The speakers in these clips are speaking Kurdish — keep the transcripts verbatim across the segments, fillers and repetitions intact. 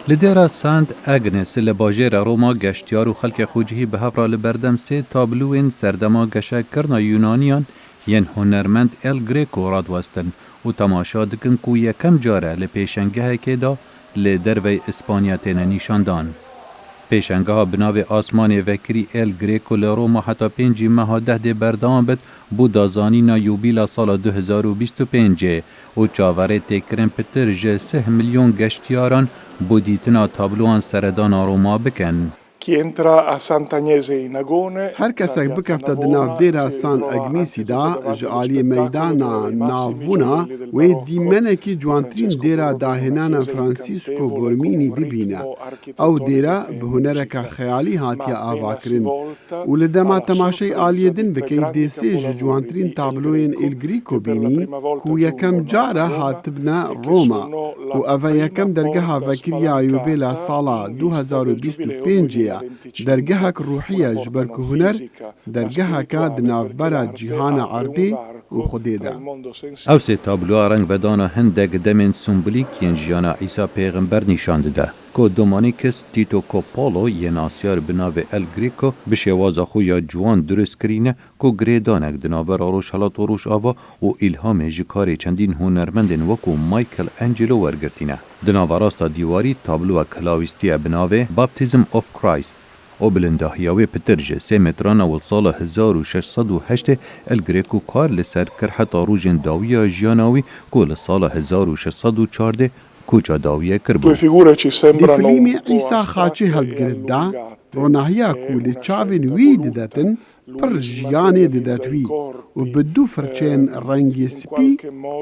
Li dêra Saint Agnes li bajêra Roma geştiyar û xelkê xwecihî bi hev re li berdem sê tablûyên serdema geşekirina Yûnaniyan yên hunermend El Greco radiwestin û temaşa dikin ku yekem car e li pêşengehekê de li dervey Îspanya têne nîşandan. Pêşengeha bi navê Asmanê Vekirî El Greco li Roma heta pêncî meha dehdê berdewam bit, bû dazanîna yûbîla sala du hezar û bîst û pêncê û çaverê têkirin pitir ji sih milyon geştiyaran bo dîtina tabloan seredana Roma bikin. Chi entra a Sant'Agnese in Agone. Her kesek bikefte di nav dêra San Agnisî de, ji aliyê meydana navûna wê dîmenekî ciwantirîn dêra dahênana Francisco Bormini bibîne. Ew dêra bi hunereke xeyalî hatiye avakirin û li dema temaşey aliyê din bikey dê sê ji ciwantirîn tabloyên El Greco bînî ku yekem car e hatibne Roma û ev e yekem dergeha vekiriya yûbêla sala du hezar û bîst û pêncê ye. Dergehek ruhî ye ji ber ku huner dergeheke di navbera cîhana erdê û Xwedê de. Ew sê tabloa rengvedana hindek demên simbolîk yên jiyana Îsa Pêxember nîşan dide, ku Dominicus Tito Coppola yê nasyar bi navê El Greco bi şêwaza xwe ya ciwan dirust kirîne, ku girêdanek di navbera Rojhelat û Rojava û îlhamê ji karê çendîn hunermendên wekû Michelangelo wergirtîne. Di naverasta dîwarî tabloek hilawîstiye bi navê Baptism of Christ û bilindahiya wê pitir ji sê metran e û li sala hezar û şeş sed û heştê El Greco kar li ser kir heta rojên dawî ya jiyana wî ku li sala hezar û şeş sed û çardeh koça dawî ye kiribû. Due figure ci Di sembrano filmê un po Îsa xaçê astratte e hildigirt da, allungate. ronahiya ku li çavên wî didetin, pir jiyanê didet wî û bi du firçeyên rengê spî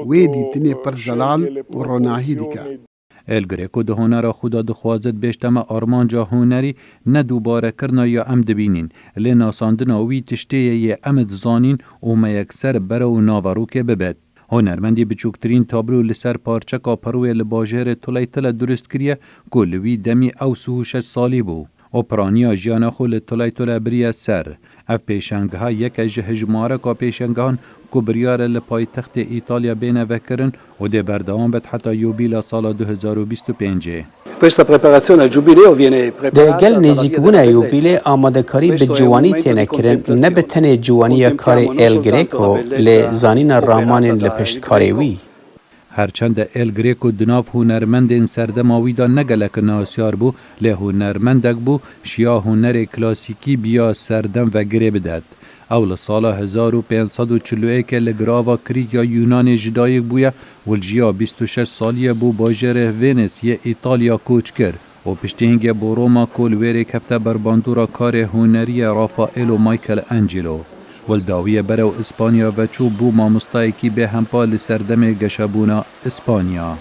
wê dîtinê pir zelal û ronahî dike. El Greco di hunera xwe de dixwazit bêjte me armanca hunerî ne dubare kirina ya em dibînîn, lê nasandina wî tiştê ye yê em dizanîn û me yekser berew naverokê bibet. Hunermendî biçûktirîn tablo li ser parçeka pirûyê li bajêrê Tuleytile dirust kiriye ku li wî demî ew sih û şeş salî bû û piraniya jiyana xwe li Tuleytile biriye ser. Ev pêşengeha yek e ji hijmareka pêşengehan ku biryar e li paytextê Îtalya bêne vekirin û dê berdewam bit heta yûbîla sala du hezar û bîst û pêncê. Questa preparazione al giubileo viene Di gel nêzîkbûna yûbîlê amadekarî bi ciwanî têne kirin, ne bi tenê ciwaniya karê El Greco, lê zanîna ramanên li pişt karê wî. Her çend e El Greco di nav hunermendên serdema wî de ne gelek nasyar bû, lê hunermendek bû, şiya hunerê klasîkî biya serdem ve girê bidet. Ew li sala hezar û pênc sed û çil û yekê li girava Krît ya Yûnanê ji dayik bûye û li jiya bîst û şeş salî ye bo bajêrê Vênîs yê Îtalya koç kir û piştî hingê bo Roma ku li wê rê kefte ber bandora karê hunerî ye Rafaelo Michelangelo. Û li dawiyê berew Îspanya ve çû bû mamostayekî bêhempa li serdemê geşebûna Îspanya.